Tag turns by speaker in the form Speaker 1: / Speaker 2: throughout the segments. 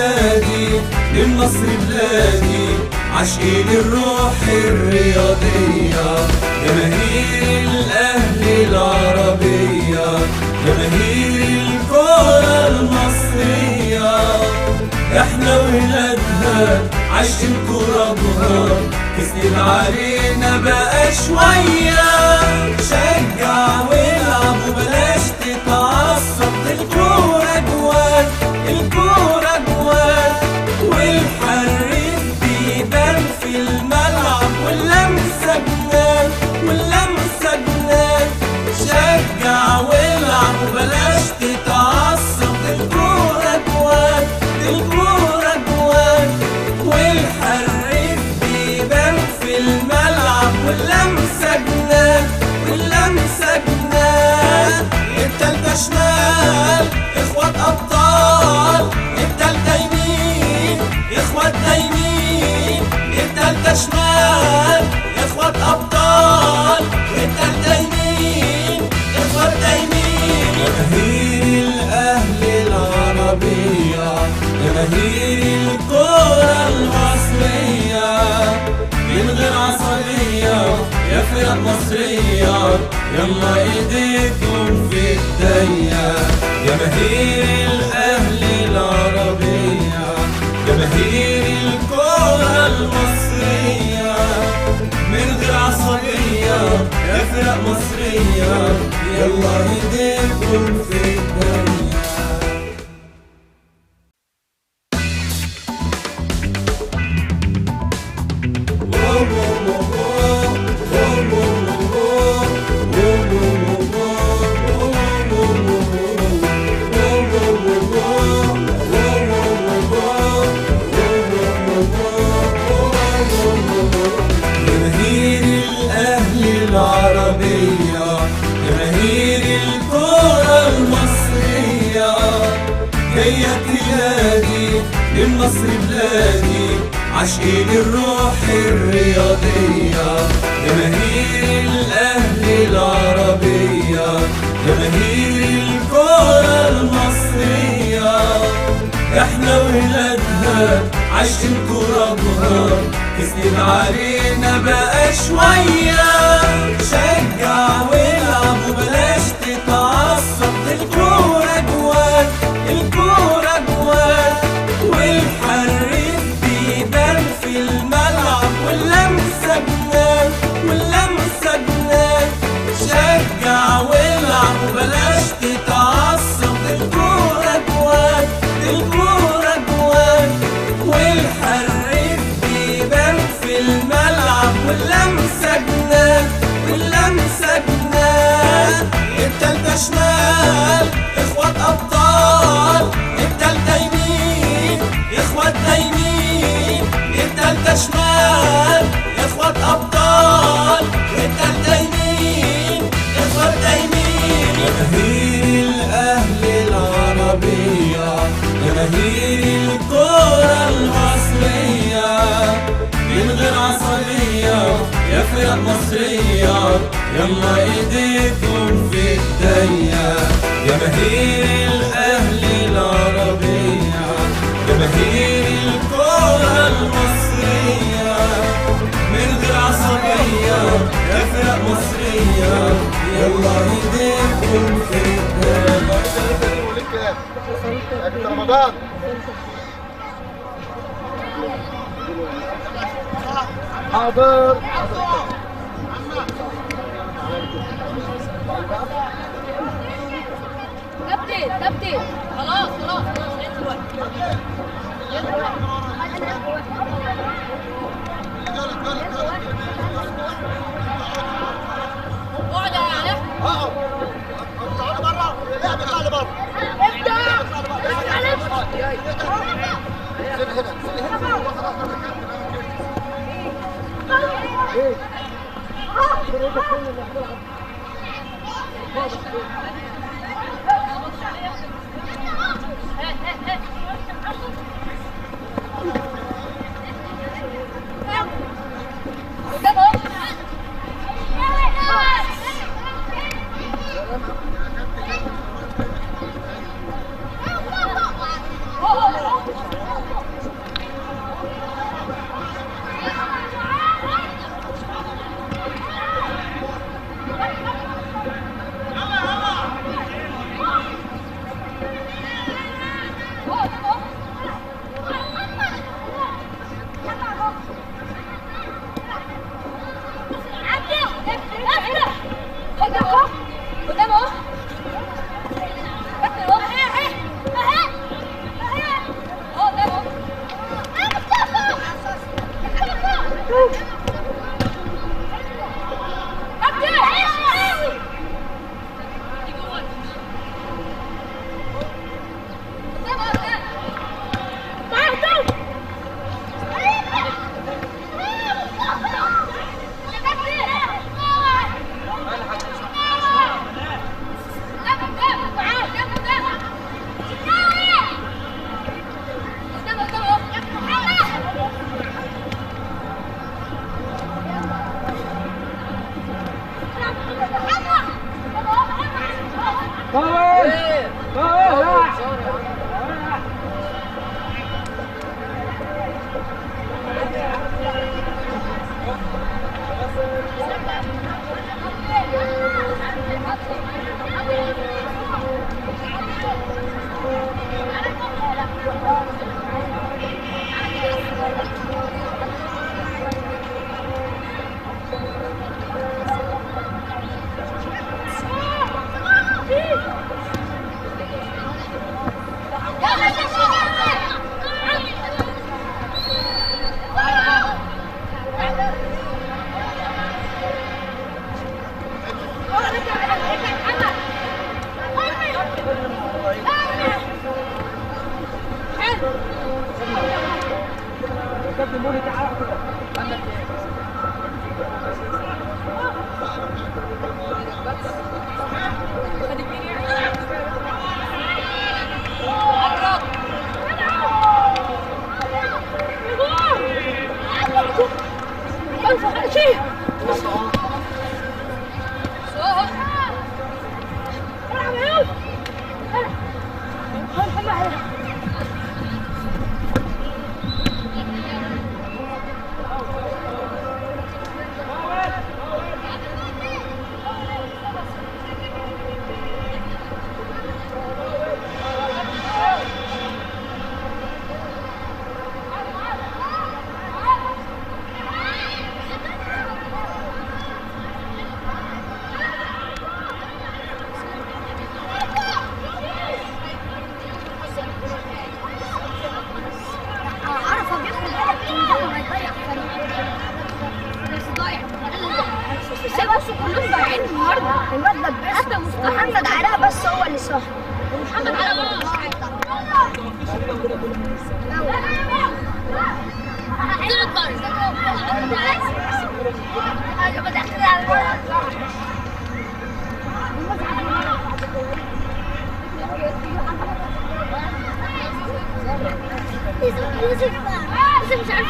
Speaker 1: تنادي للنصر بلادي، عاشقين الروح الرياضية، جماهير الأهلي العربية، جماهير الكرة المصرية. احنا ولادها عاشقين ترابها، كسبت علينا بقى شوية. شجع والعب وبلاش تتعصب، الكورة جوان الكورة جوان، والحريف بيبان في الملعب، واللمسة جنان واللمسة جنان. شجع والعب وبلاش تتعصب، الكورة جوان الكورة جوان، والحريف بيبان في الملعب، واللمسة جنان واللمسة جنان. التالتة شمال اخوات ابطال، التالتة يمين اخوات نايمين، التالتة شمال اخوات ابطال، التالتة يمين اخوات نايمين. جماهير الاهلي العربية، جماهير الكرة المصرية، من غير عصبية يا فرق مصرية، يلا ايديكم في ايديا. جماهير الاهلي العربية، جماهير الكرة المصرية، من غير عصبية يا فرق مصرية، يلا ايديكم في ايديا. جماهير الأهلي العربية، جماهير الكرة المصرية، جاية تنادي للنصر بلادي، عاشقين الروح الرياضية، جماهير الأهلي العربية، جماهير الكرة المصرية. احنا ولادها عاشقين ترابها، كسبت علينا بقى شوية. شجع والعب وبلاش تتعصب، الكورة جوان الكورة جوان، والحريف بيبان في الملعب، واللمسة جنان واللمسة جنان. شجع والعب وبلاش تتعصب، الكورة جوان الكورة جوان، والحريف بيبان في الملعب، واللمسة جنان واللمسة جنان. التالتة شمال اخوات ابطال، التالتة يمين اخوات نايمين، التالتة شمال اخوات ابطال، التالتة يمين اخوات نايمين. جماهير الاهلي العربية، جماهير الكرة المصرية، من غير عصبية يا فرق مصرية، يلا ايديكم في ايديا. جماهير الاهلي العربية، جماهير الكرة المصرية، من غير عصبية يا فرق مصرية، يلا ايديكم في ايديا.
Speaker 2: رمضان حاضر.
Speaker 3: كابتن كابتن خلاص خلاص خلاص، انزل وقت اقعد يا علاء.
Speaker 2: اقعد اطلع بره، لا اطلع لبره،
Speaker 3: ابدا
Speaker 2: انزل هنا انزل هنا. ايه
Speaker 3: قدام اهو.
Speaker 4: محمد علاء بس هو اللي صح، ومحمد علاء برضه مش عارف. يوسف مش عارف.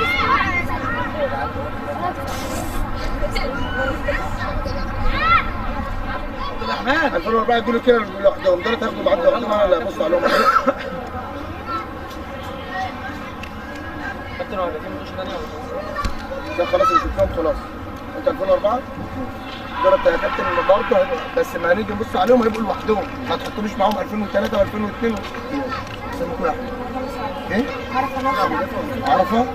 Speaker 2: الرحمن 2004 يقولوا كده لوحدهم، دول تاخدوا بعد لوحدهم، انا اللي ابص عليهم.
Speaker 5: كابتن هو هيبقى في ماتش ثانية ولا
Speaker 2: لا؟ خلاص اللي شفناهم خلاص. انت 2004 دول يا كابتن برضه، بس ما هنيجي نبص عليهم هيبقوا لوحدهم، ما تحطوليش معاهم 2003 و2002 زي ما يكون احمد. ايه؟ عرفه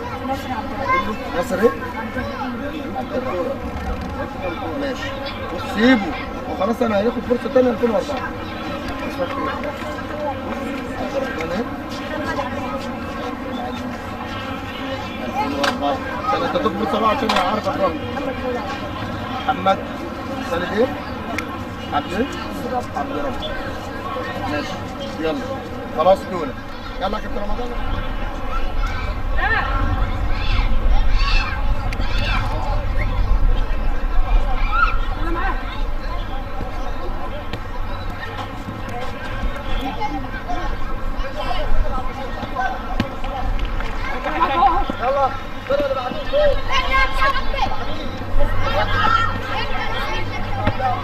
Speaker 2: ناصر ايه؟ عبد الرحمن. ماشي سيبه وخلاص، انا هياخد فرصة ثانية 2004. اسمك ايه؟ عبد الرحمن ايه؟ 2004. انت تاخد فرصة بقى عشان اعرف اكرمك. محمد خالد ايه؟ عبد ايه؟ عبد رب. ماشي يلا خلاص دول. يلا يا كابتن رمضان.
Speaker 3: انا معاك.
Speaker 2: يلا الفرقة اللي بعدين فوق.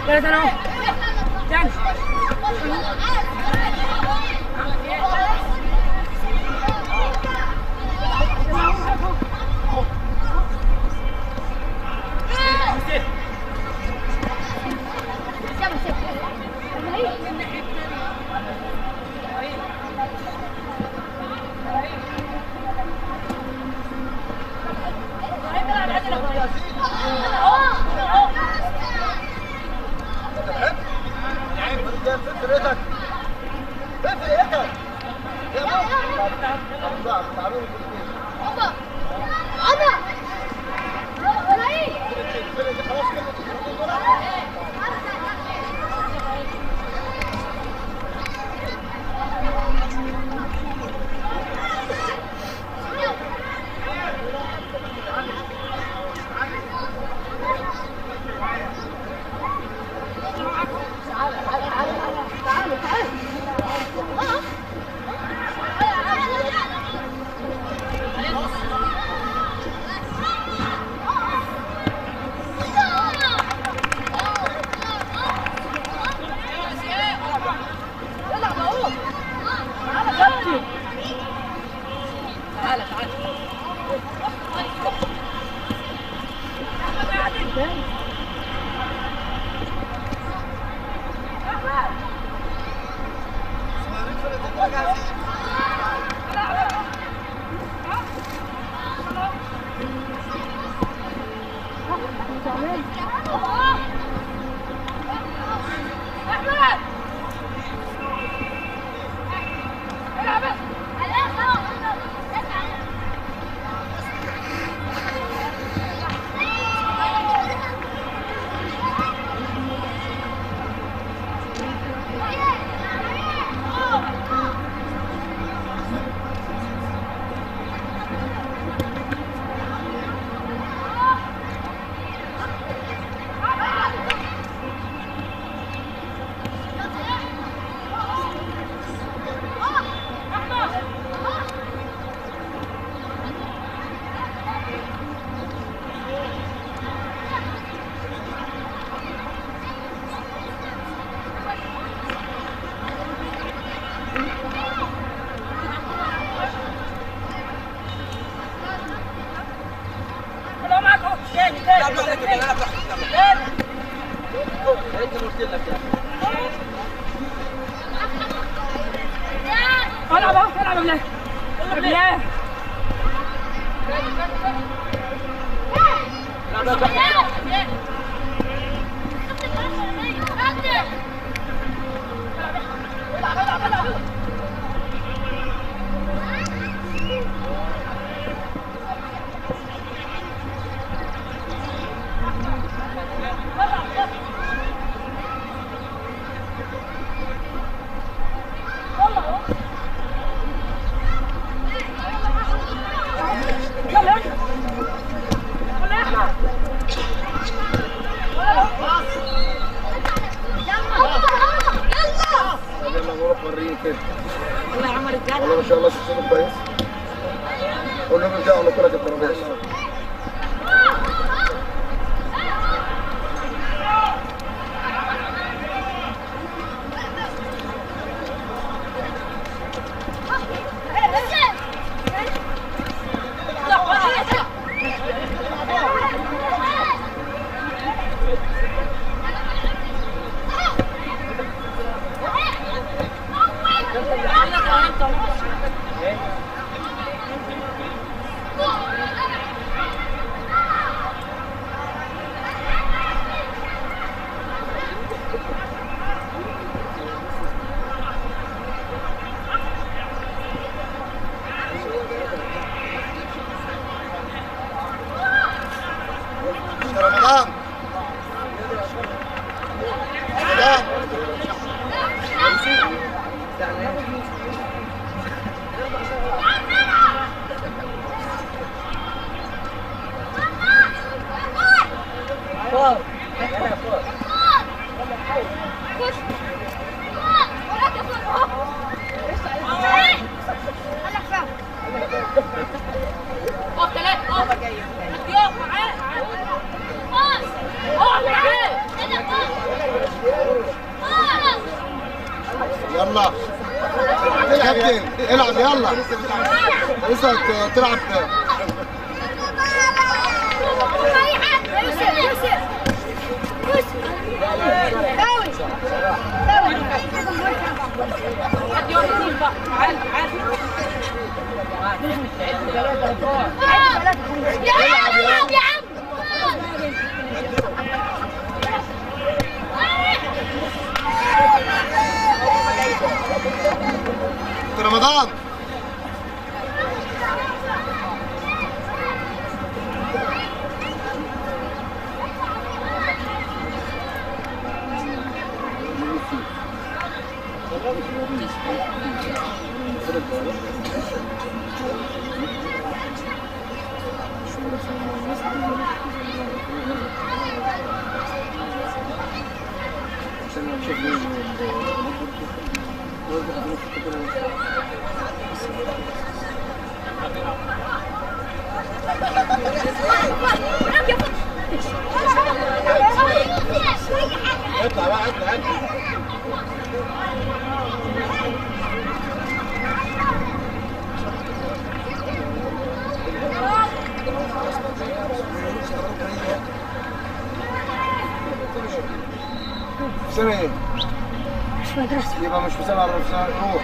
Speaker 3: ثلاثة اهو. تاني. تعالى تعالى.
Speaker 5: العب اهو، العب بالله بالله.
Speaker 2: والله ما شاء الله شخصيته كويس. قول لهم ارجعوا على كرة الترابيزة. يلا يا كابتن العب، يلا لسه تلعب.
Speaker 4: العب يا عم.
Speaker 2: رمضان اطلع بقى، اطلع اطلع. في سنة ايه؟
Speaker 4: مش مدرسة.
Speaker 2: يبقى مش في سنة، في سنة روح.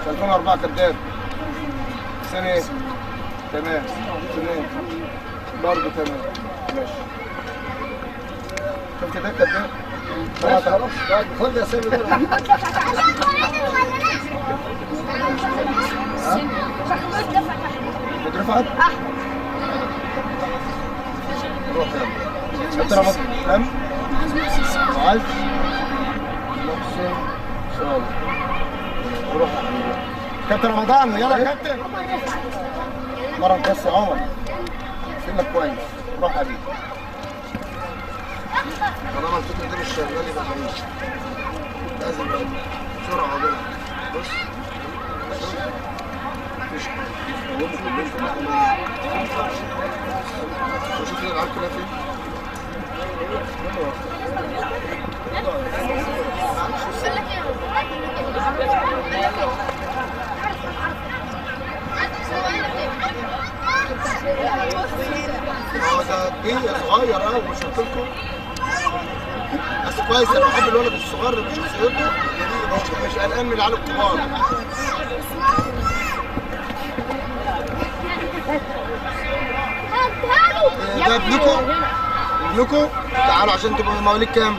Speaker 2: في 2004 كداب. في سنة ايه؟ تمام. تمام. برضه تمام. ماشي. شفت ده كداب؟ خلاص خد يا سامي ده. رفعت؟ روح يلا. انت رفعت كام؟ معاذ محسن صالح. روح يا حبيبي. كابتن رمضان يلا يا كابتن. مرة بس يا عمر. سنك كويس. روح يا حبيبي. طالما الفكرة دي مش شغالة يبقى خلاص. لازم بسرعة بقى. بص. مفيش حاجة. شوف كده العيال كلها فين؟ هو ده كبير صغير قوي مش قلت لكم؟ بس كويس، انا بحب الولد الصغير اللي بشخصيته مش قلقان من العيال الكبار. ده ابنكم؟ ابنكم؟ تعالوا عشان تبقوا مواليد كام؟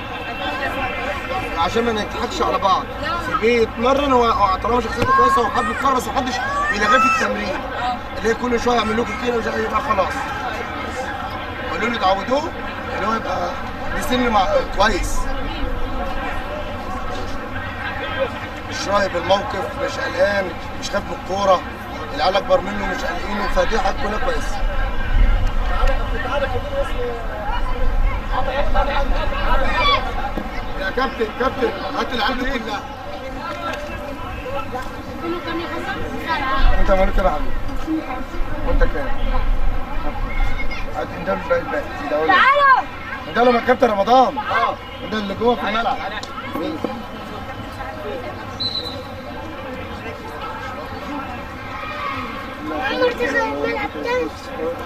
Speaker 2: عشان ما نضحكش على بعض. سيبيه يتمرن، هو طالما شخصيته كويسة وحابب يتمرن، بس محدش يلغيه في التمرين. اللي هي كل شوية يعمل لكم كده يبقى خلاص. قولوا له تعودوه اللي هو يبقى لسن مع كويس. مش راهب الموقف، مش قلقان، مش خايف من الكورة، العيال اكبر منه مش قلقينه، فدي حاجة كلها كويسة. يا كابتن كابتن هات العيال دي كلها. انت مالك يا حبيبي؟ وانت كام؟ هات انت الباقي الباقي.
Speaker 4: تعالوا
Speaker 2: ده لما كابتن رمضان. ده اللي جوه في الملعب. مين؟
Speaker 4: عمر دخل الملعب تاني.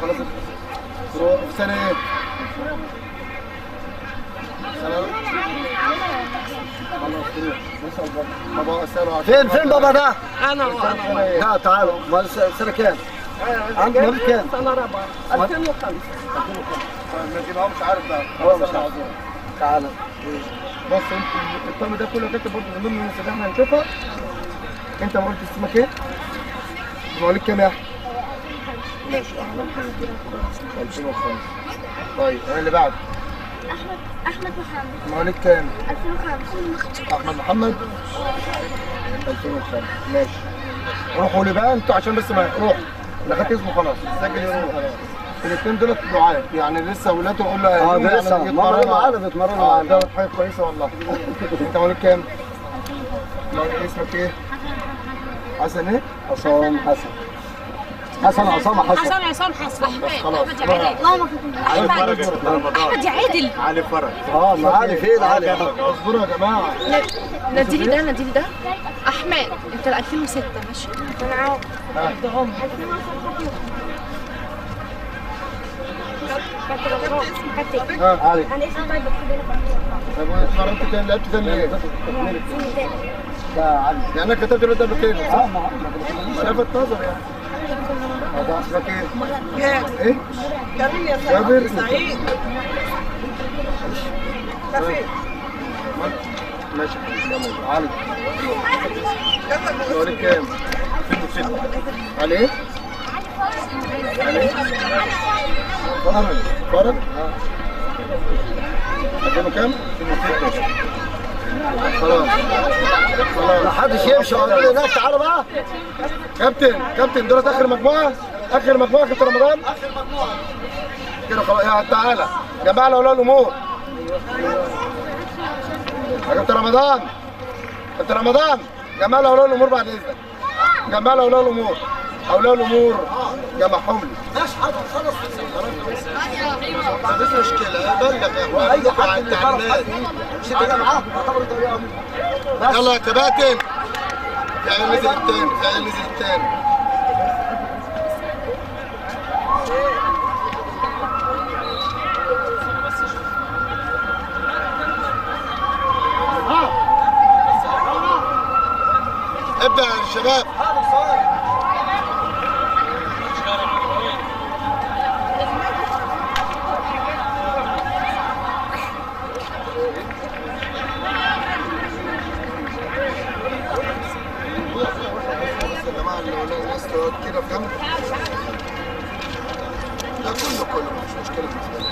Speaker 2: خلاص في سنة ايه؟ سنة خلاص.
Speaker 6: فين فين بابا ده؟
Speaker 5: انا
Speaker 6: لا تعالوا. سنة كام؟ عندك مواليد كام؟
Speaker 5: سنة رابعة 2005.
Speaker 2: 2005 ما تجيبها مش عارف بقى.
Speaker 6: هو مش عارف. تعالى
Speaker 2: بص انت الطقم ده كله كاتب برضه من ضمن الناس اللي احنا هنشوفها. انت ما قلت اسمك ايه؟ مواليد كام يا احمد؟ ماشي احمد 2005. طيب انا اللي بعده
Speaker 4: احمد محمد.
Speaker 2: مواليد كام؟
Speaker 4: 2005.
Speaker 2: احمد محمد 2005. ماشي روحوا لي بقى انتوا عشان بس ما روحوا. انا خدت اسمه خلاص، سجل اسمه خلاص. الاثنين دول دعاء يعني لسه ولاده اقول له
Speaker 6: ده لسه يتمرنوا معانا، بيتمرنوا معانا.
Speaker 2: ده حاجة كويسة والله. انت مواليد كام؟ اسمك ايه؟ حسن ايه؟
Speaker 6: عصام حسن. حسن عصام حسن.
Speaker 3: حسن عصام حسن.
Speaker 2: خلاص
Speaker 3: علي فرج. احمد يا عادل.
Speaker 7: علي فرج.
Speaker 6: ما علي فين علي؟
Speaker 2: اصبروا يا جماعة.
Speaker 3: ناديلي ده ناديلي ده. احمد انت 2006 ماشي؟
Speaker 4: انا عارف.
Speaker 2: علي.
Speaker 4: انا اسمي طيب.
Speaker 2: طب اتمرنت تاني لعبت تاني ايه؟
Speaker 6: ده علي.
Speaker 2: يعني انا كتبت الواد قبل كده صح؟
Speaker 6: ما
Speaker 2: لفت نظر يعني. ده اسمك ايه؟ ايه؟
Speaker 5: جابر يا سعيد. سعيد.
Speaker 2: ماشي يلا علي. مواليد كام؟ 2006. علي ايه؟ علي فرج. فرج؟ 2000 كام؟ 2006. خلاص خلاص
Speaker 6: ما حدش يمشي. هناك تعالوا بقى.
Speaker 2: كابتن كابتن دولت اخر مجموعة، اخر مجموعة كابتن رمضان، اخر مجموعة كده خلاص. يا تعالى يا جماعة اولياء الامور. يا كابتن رمضان، كابتن رمضان، جماعة اولياء الامور بعد اذنك. جماعة اولياء الامور، اولياء الامور جمعهم لي.
Speaker 6: ماشي حاضر خلص.
Speaker 2: مفيش مشكلة، بلغ
Speaker 6: واي حد اللي يعرف حد مش انت جاي معاه اعتبر انت ولي امر.
Speaker 2: يلا يا كباتن. تعالى نزل التاني، تعالى نزل التاني. الشباب.
Speaker 6: حاضر ثواني.
Speaker 2: يا جماعة الناس تقعد كده في جنب. لا كله مفيش مشكلة بالنسبة لي.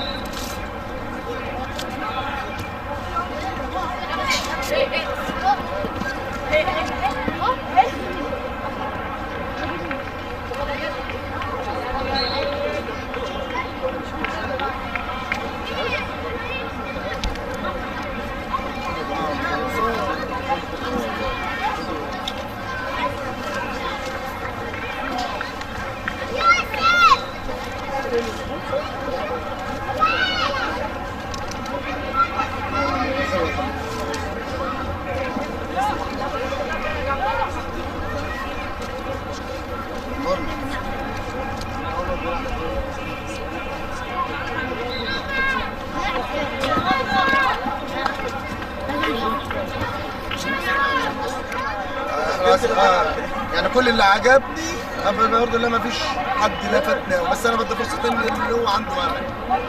Speaker 2: يعني كل اللي عجبني برضه اللي ما فيش حد لفتني، بس انا بدي فرصة تاني اللي هو عنده امل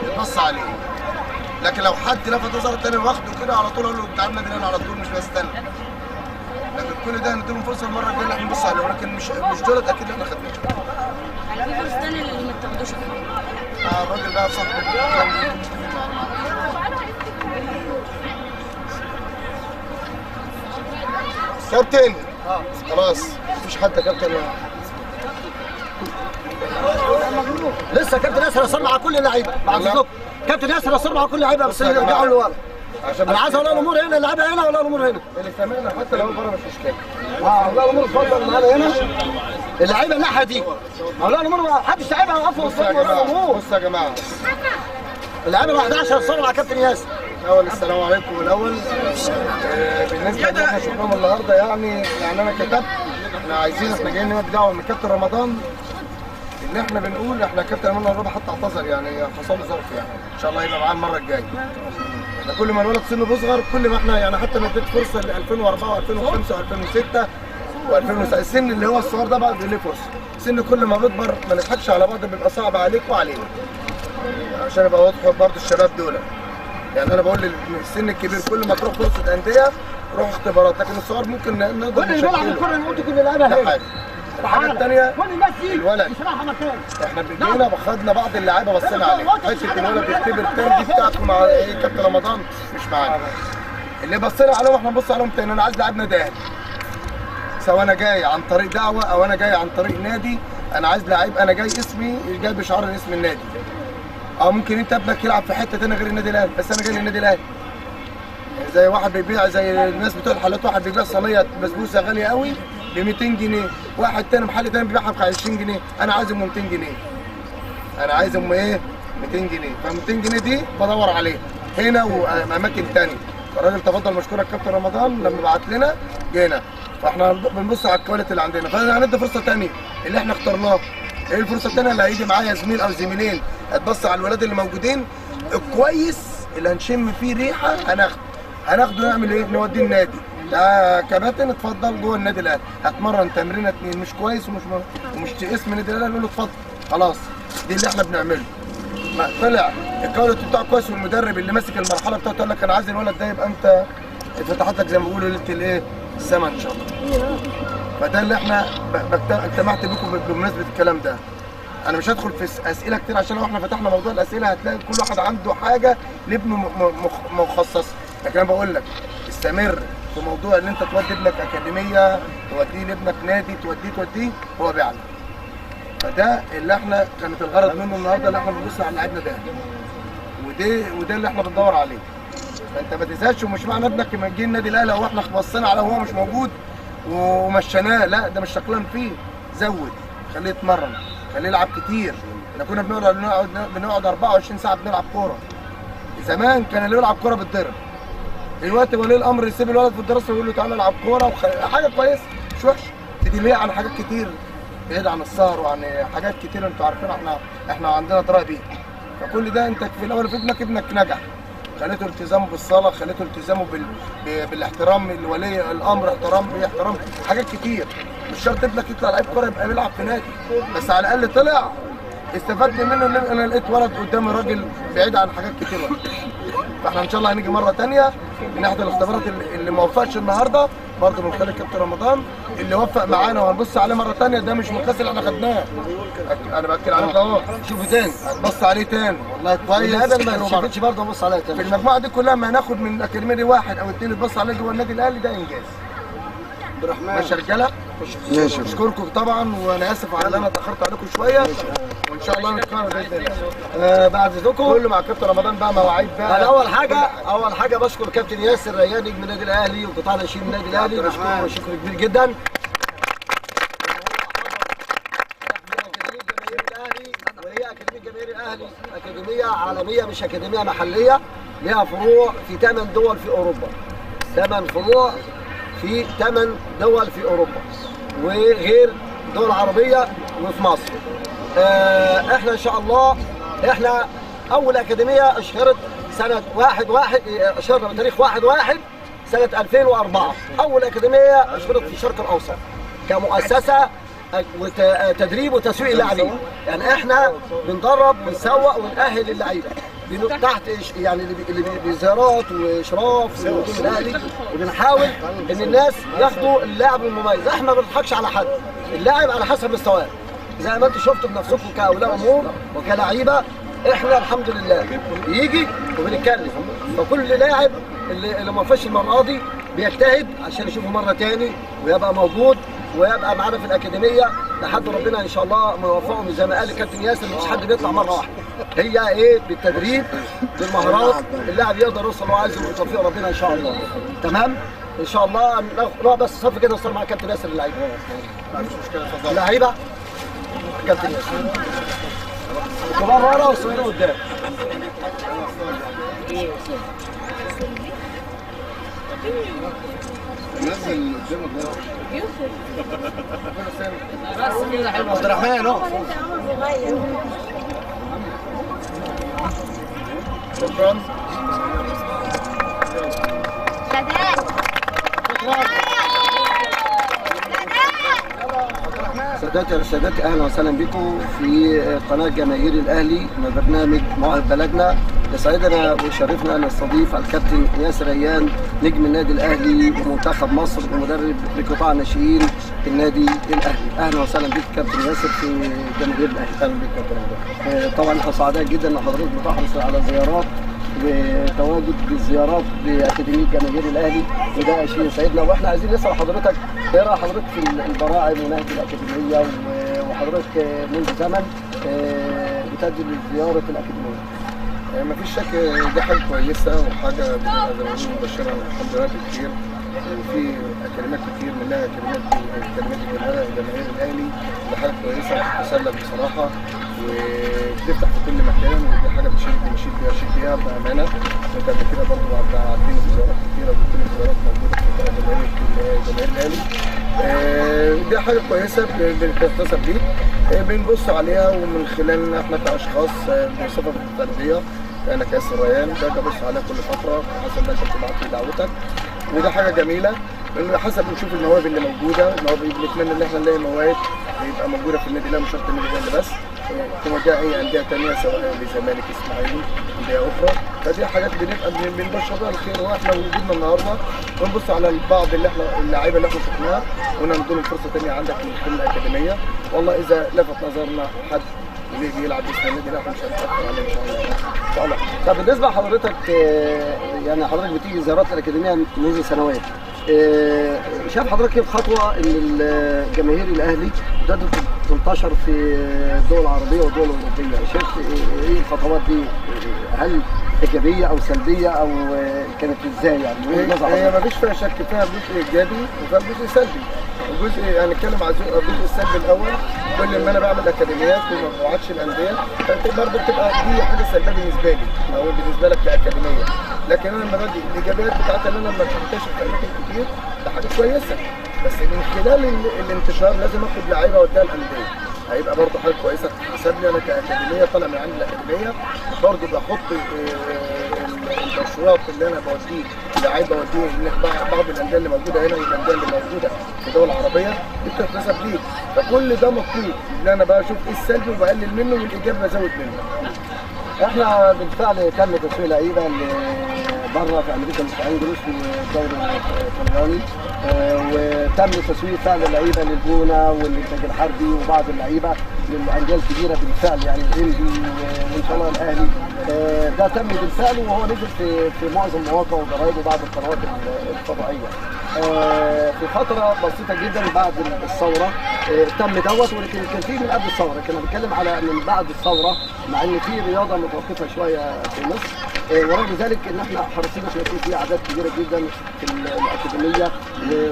Speaker 2: يتبص عليه، لكن لو حد لفت نظره تاني واخده كده على طول اقول له تعالى النادي الاهلي على طول، مش بستنى. لكن كل ده هنديلهم فرصة المرة الجاية اللي احنا نبص عليه، ولكن مش دولت اكيد احنا خدناهم.
Speaker 5: في فرصة تانية اللي ما تاخدوش.
Speaker 2: الراجل بقى صاحبي. كابتن خلاص مفيش حد يا كابتن.
Speaker 6: لسه كابتن ياسر اصر مع كل اللعيبة بعد اذنكم. كابتن ياسر اصر مع كل اللعيبة بس يرجعوا لورا. انا عايز اولياء الامور هنا، اللعيبة هنا ولا الامور هنا؟
Speaker 2: اللي سامعنا حتى لو بره مش مشكلة.
Speaker 6: اولياء الامور اتفضل معانا هنا. اللعيبة الناحية دي. اولياء الامور ما حدش لعيبة يوقفوا قدام اولياء الامور.
Speaker 2: بصوا يا جماعة
Speaker 6: اللعيبة لوحدها عشان يصوروا مع كابتن ياسر.
Speaker 2: الاول السلام عليكم. الاول بالنسبة اللي احنا شفناهم النهارده، يعني انا كتبت احنا عايزين، احنا جايين نودي دعوه من كابتن رمضان ان احنا بنقول احنا كابتن رمضان الرابع حتى اعتذر، يعني حصل له ظرف، يعني ان شاء الله يبقى معانا المرة الجاية. احنا كل ما الولد سنة بيصغر كل ما احنا يعني حتى انا اديت فرصة ل 2004 و2005 و2006 و2009، السن اللي هو الصغير ده بقى ليه فرصة. سن كل ما بيكبر ما نضحكش على بعض، بيبقى صعب عليك وعلينا. عشان ابقى واضح برضه الشباب دول، يعني انا بقول للسن الكبير كل ما تروح فرصة اندية روح اختبارات، لكن الصغار ممكن نقدر
Speaker 6: كل اللي بيلعب الكورة ممكن يكون بيلعبها هنا.
Speaker 2: الحاجة الثانية
Speaker 6: كل الناس دي
Speaker 2: الولد
Speaker 6: مش رايحة مكان.
Speaker 2: احنا جينا خدنا بعض اللعيبة بصينا عليها، حتة الولد بيختبر التاني دي بتاعته مع كابتن رمضان مش معانا. اللي بصينا عليهم احنا نبص عليهم تاني. انا عايز لاعب نادي اهلي، سواء انا جاي عن طريق دعوه او انا جاي عن طريق نادي، انا عايز لعيب، انا جاي اسمي جاي بشعار اسم النادي. او ممكن انت ابنك يلعب في حتة ثانية غير النادي الاهلي، بس انا جاي للنادي الاهلي. زي واحد بيبيع زي الناس بتوع الحلويات، واحد بيبيع صينية بسبوسه غالية قوي ب 200 جنيه، واحد تاني محل تاني بيبيعها ب 20 جنيه، انا عايز ام 200 جنيه. انا عايز ام ايه؟ 200 جنيه، ف 200 جنيه دي بدور عليها هنا واماكن ثانية. فالراجل تفضل مشكورك كابتن رمضان لما بعت لنا جينا، فاحنا بنبص على ال quality اللي عندنا، فاحنا هندي فرصة ثانية اللي احنا اخترناه. ايه الفرصة الثانية؟ اللي هيجي معايا زميل او زميلين هتبص على الولاد اللي موجودين الكويس اللي هنشم فيه ريحه هناخده نعمل ايه؟ نوديه النادي. ده كباتن اتفضل جوه النادي الاهلي، هتمرن تمرينه اتنين مش كويس ومش اسم النادي الاهلي نقول له اتفضل خلاص. دي اللي احنا بنعمله. ما طلع ال quality بتاعه كويس والمدرب اللي ماسك المرحلة بتاعته قال لك انا عايز الولد ده، يبقى انت اتفتحت لك زي ما بيقولوا ليلة الايه؟ السما ان شاء الله. فده اللي احنا اجتمعت بيكم بمناسبة الكلام ده. انا مش هدخل في اسئلة كتير عشان لو احنا فتحنا موضوع الاسئلة هتلاقي كل واحد عنده حاجة لابنه مخصصة، لكن انا بقول لك استمر في موضوع ان انت تودي ابنك اكاديمية، توديه لابنك نادي، توديه هو بيعلم. فده اللي احنا كانت الغرض منه النهارده، اللي احنا بنبص على لعيبنا ده، وده اللي احنا بندور عليه. فانت ما تزهقش، ومش معنى ابنك لما يجي النادي الاهلي او احنا بصينا على هو مش موجود ومشيناه، لا ده مش شكلان فيه. زود، خليه يتمرن، خليه يلعب كتير. احنا كنا بنقعد 24 ساعة بنلعب كورة. زمان كان اللي بيلعب كورة بيتضرب. دلوقتي ولي الامر يسيب الولد في الدراسة ويقول له تعالى العب كورة حاجة كويسة مش وحشة، تدليه عن حاجات كتير، بعيد عن السهر وعن حاجات كتير انتوا عارفين احنا عندنا دراية بيها. فكل ده انت في الاول في ابنك نجح، خليته التزامه بالصلاة، خليته التزامه بالاحترام لولي الامر، احترام حاجات كتير. مش شرط ابنك يطلع لعيب كورة يبقى بيلعب في نادي، بس على الاقل طلع استفدت منه. ان انا لقيت ولد قدامي راجل بعيد عن حاجات كتير. فاحنا ان شاء الله هنيجي مرة ثانية نحضر الاختبارات اللي ما وفقش النهارده برضه من خلال كابتن رمضان اللي وفق معانا، وهنبص عليه مرة ثانية. ده مش مقياس اللي احنا خدناه، انا باكد عليك اهو،
Speaker 6: شوفه تاني،
Speaker 2: هتبص عليه تاني والله كويس.
Speaker 6: هذا اللي ما شافتش برضه ابص عليها تاني.
Speaker 2: في المجموعة دي كلها ما هناخد من الاكاديمية دي واحد او اثنين يتبص عليه جوه النادي الاهلي، ده انجاز.
Speaker 6: عبد الرحمن
Speaker 2: ماشي يا رجاله،
Speaker 6: ماشي.
Speaker 2: اشكركم طبعا، وانا اسف على ان انا اتاخرت عليكم شوية، وان شاء الله نتكرر باذن الله.
Speaker 6: بعد اذنكم
Speaker 2: كله مع كابتن رمضان بقى مواعيد بقى.
Speaker 6: انا اول حاجة بشكر كابتن ياسر ريان نجم النادي الاهلي وقطاع ناشئين النادي الاهلي، بشكره شكر كبير جدا. وهي اكاديمية جماهير الاهلي اكاديمية عالمية مش اكاديمية محليه، ليها فروع في 8 دول في اوروبا، 8 فروع في 8 دول في اوروبا وغير دول عربية وفي مصر. احنا ان شاء الله احنا اول اكاديمية اشهرت سنة 1/1، اشهرنا بتاريخ 1/1 سنة 2004، اول اكاديمية اشهرت في الشرق الاوسط كمؤسسة وتدريب وتسويق اللاعبين. يعني احنا بندرب ونسوق ونأهل اللعيبة تحت يعني اللي بزيارات واشراف ونجوم الاهلي، وبنحاول ان الناس ياخدوا اللاعب المميز. احنا ما بنضحكش على حد، اللاعب على حسب مستواه زي ما انتم شفتوا بنفسكم كاولياء امور وكلاعيبه. احنا الحمد لله بيجي وبنتكلم، فكل لاعب اللي ما وفاش المرة دي بيجتهد عشان يشوفه مرة تاني ويبقى موجود ويبقى معانا في الاكاديمية لحد ربنا ان شاء الله ما يوفقهم. زي ما قال الكابتن ياسر مفيش حد بيطلع مرة واحدة، هي ايه؟ بالتدريب بالمهارات اللاعب يقدر يوصل اللي هو عايزه بتوفيق ربنا ان شاء الله. تمام؟ ان شاء الله نروح بس صف كده نصور مع كابتن ياسر اللعيبة.
Speaker 2: مفيش مشكلة، اتفضل.
Speaker 6: اللعيبة كابتن ياسر الكبار ورا والصغيرين قدام.
Speaker 2: نزل قدامك ده
Speaker 6: عبد الرحمن اهو.
Speaker 2: شكرا.
Speaker 6: ساداتي ساداتي، اهلا وسهلا بكم في قناة جماهير الاهلي من برنامج مواهب بلدنا. يسعدنا ويشرفنا ان نستضيف الكابتن ياسر ريان نجم النادي الاهلي ومنتخب مصر ومدرب لقطاع الناشئين في النادي الاهلي. اهلا وسهلا بك كابتن ياسر في جماهير الاهلي.
Speaker 2: اهلا بك كابتن.
Speaker 6: طبعا احنا سعداء جدا ان حضرتك بتحرص على زيارات وتواجد بالزيارات باكاديميه جماهير الاهلي، وده شيء يسعدنا. واحنا عايزين نسال حضرتك ايه راي حضرتك في البراعم ونهج الاكاديمية، وحضرتك منذ زمن بتدي لزيارة الاكاديمية؟
Speaker 2: مفيش شك دي حاجة كويسة وحاجه بتبقى زي ما بنقول مبشرة الحمد لله بخير، وفي اكاديميات كتير منها اكاديميات جماهير الاهلي، دي حاجة كويسة وبتتسلم بصراحة وبتفتح في كل مكان، ودي حاجة بنشيد بيها بامانه. وانت قبل كده برضه عدينا في زيارات كتيرة وكل الزيارات موجودة في جماهير الاهلي. دي حاجة كويسة بتحتسب ليك، بنبص عليها ومن خلالنا احنا كاشخاص بصفة فردية، انا كياسر ريان باجي ابص عليها كل فترة حسب ما انت بتبعت لي دعوتك، وده حاجة جميلة لانه حسب نشوف المواهب اللي موجودة. المواهب بنتمنى ان احنا نلاقي مواهب يبقى موجودة في النادي الاهلي، مش شرط النادي الاهلي بس، تواجه اي اندية ثانية سواء لزمالك اسماعيلي اندية اخرى. فدي حاجات بنبقى بنبشر بها الخير، واحنا وجودنا النهارده بنبص على البعض اللي احنا اللعيبة اللي احنا شفناها قلنا نديلهم فرصة ثانية عندك من خلال الاكاديمية. والله اذا لفت نظرنا حد ليه بيلعب باسم النادي الاهلي مش هنتاخر عليه ان شاء الله.
Speaker 6: ان شاء الله. طب بالنسبة لحضرتك، يعني حضرتك بتيجي زيارات الاكاديمية منذ سنوات، شايف حضرتك ايه الخطوة ان الجماهير الاهلي ابتدت تنتشر في الدول العربية والدول الاوروبية؟ شايف ايه الخطوات دي؟ هل ايجابية او سلبية او كانت ازاي يعني؟
Speaker 2: هي ما فيش فيها شك، فيها جزء ايجابي وفيها جزء سلبي. الجزء هنتكلم على الجزء السلبي الاول، كل ما انا بعمل اكاديميات وما بوعدش الاندية فانت برضه بتبقى دي حاجة سلبية بالنسبة لي او بالنسبة لك كاكاديميه. لكن انا لما باجي الايجابيات بتاعتها ان انا لما بنتشر في اماكن كتير ده حاجة كويسة، بس من خلال الانتشار لازم اخد لعيبة واديها الاندية، هيبقى برضه حاجة كويسة تتحسب لي انا كاكاديميه طالع من عند الاكاديمية. برضه بحط الاشواط اللي انا بوديه لعيب بوديه بعض الاندية اللي موجودة هنا والاندية اللي موجودة في الدول العربية دي بتتحسب ليك، فكل ده مطلوب ان انا بقى اشوف ايه السلبي وبقلل منه والايجابي بزود منه.
Speaker 6: احنا بالفعل تم تسويق لعيبة بره في امريكا لوس انجلوس والدوري الطلياني، وتم تسويق فعلا لعيبة للجونه والانتاج الحربي وبعض اللعيبة للاندية الكبيرة بالفعل، يعني الانبي وان شاء الله الاهلي. ده تم بالفعل وهو نزل في معظم مواقع وجرايد وبعض القنوات الفضائية. في فترة بسيطة جدا بعد الثورة تم دوت، ولكن كان في من قبل الثورة، كنا بنتكلم على من بعد الثورة، مع ان في رياضة متوقفه شوية في مصر، ورغم ذلك ان احنا حريصين احنا يكون في اعداد كبيرة جدا في الاكاديمية،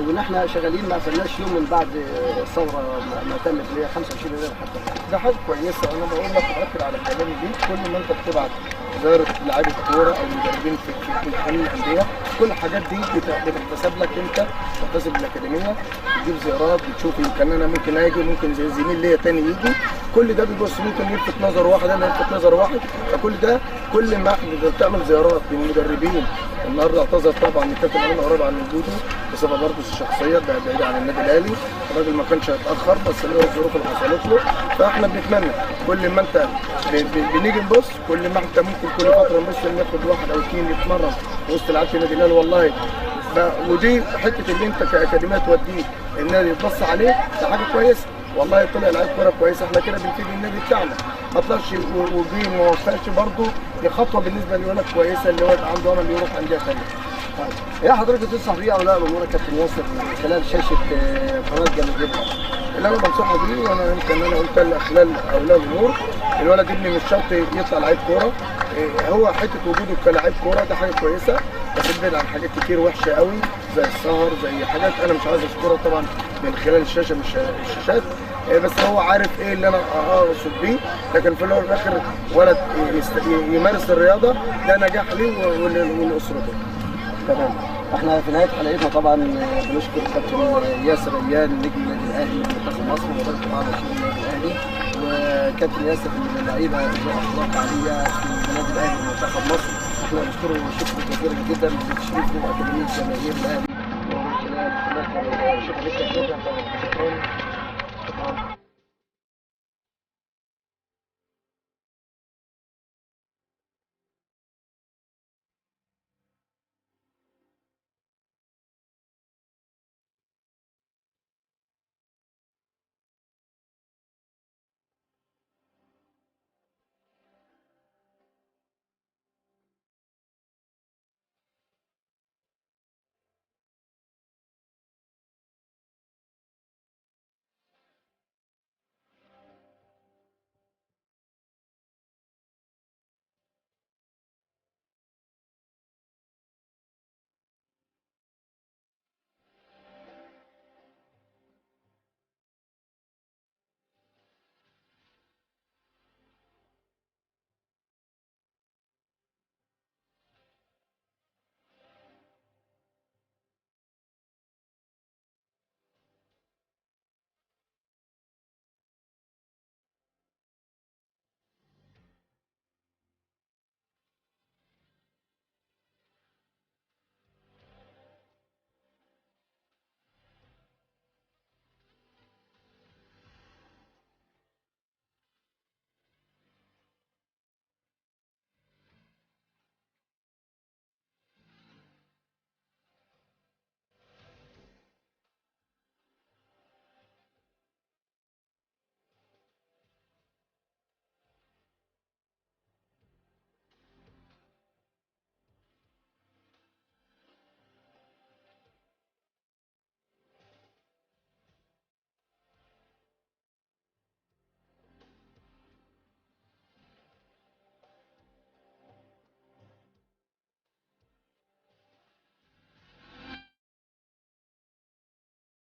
Speaker 6: وان احنا شغالين ما قفلناش يوم من بعد الثورة ما تمت اللي هي 25 يناير حتى.
Speaker 2: ده حاجة كويسة، انا بقول لك باكد على كلامي دي، كل ما انت بتبعت زيارة لعيبة كورة او مدربين في الاندية، كل الحاجات دي بتحتسب لك انت، بتحتسب الاكاديمية، بتجيب زيارات، بتشوف يمكن انا ممكن اجي، ممكن زي زميل ليا تاني يجي، كل ده بيبص ممكن يلفت نظر واحد، انا يلفت نظر واحد، فكل ده كل ما احنا بتعمل زيارات للمدربين. النهارده اعتذر طبعا الكابتن امين قريب عن وجوده بسبب برضه الشخصية، ده بعيد عن النادي الاهلي، الراجل ما كانش هيتاخر بس اللي هو الظروف اللي حصلت له، فاحنا بنتمنى كل ما انت بنيجي نبص، كل ما انت ممكن كل فترة نبص ناخد واحد او اثنين يتمرن وسط لعيبة النادي الاهلي والله، ودي حتة اللي انت كاكاديميه توديه النادي يتبص عليه، ده حاجة كويسة والله، طلع لعيب كورة كويسة، احنا كده بنفيد النادي بتاعنا، ما طلعش وجي ما وفقش برضه، دي خطوة بالنسبة للولد كويسة اللي هو يبقى عنده امل يروح اندية ثانية.
Speaker 6: طيب ايه حضرتك تنصح بيه اولياء الامور يا كابتن ياسر من خلال شاشة قناة جماهير؟
Speaker 2: اللي انا بنصحه بيه، وانا يمكن انا قلت خلال اولياء الامور، الولد ابني مش شرط يطلع لعيب كورة، هو حتة وجوده كلاعب كورة ده حاجة كويسة، بس ابعد عن حاجات كتير وحشة قوي زي السهر، زي حاجات انا مش عايز اذكرها طبعا من خلال الشاشة، مش الشاشات، بس هو عارف ايه اللي انا اقصد بيه، لكن في الاول والاخر ولد يمارس الرياضة ده نجاح ليه ولاسرته.
Speaker 6: تمام، احنا في نهاية حلقتنا طبعا بنشكر كابتن ياسر ريان نجم النادي الاهلي ومنتخب مصر ومدرب قطاع ناشئين النادي الاهلي، وكابتن ياسر من اللعيبة ذو اخلاق عالية في النادي الاهلي ومنتخب مصر، احنا بنشكره شكرا كبير جدا لتشريفه اكاديمية جماهير الاهلي ومن خلال شكرا.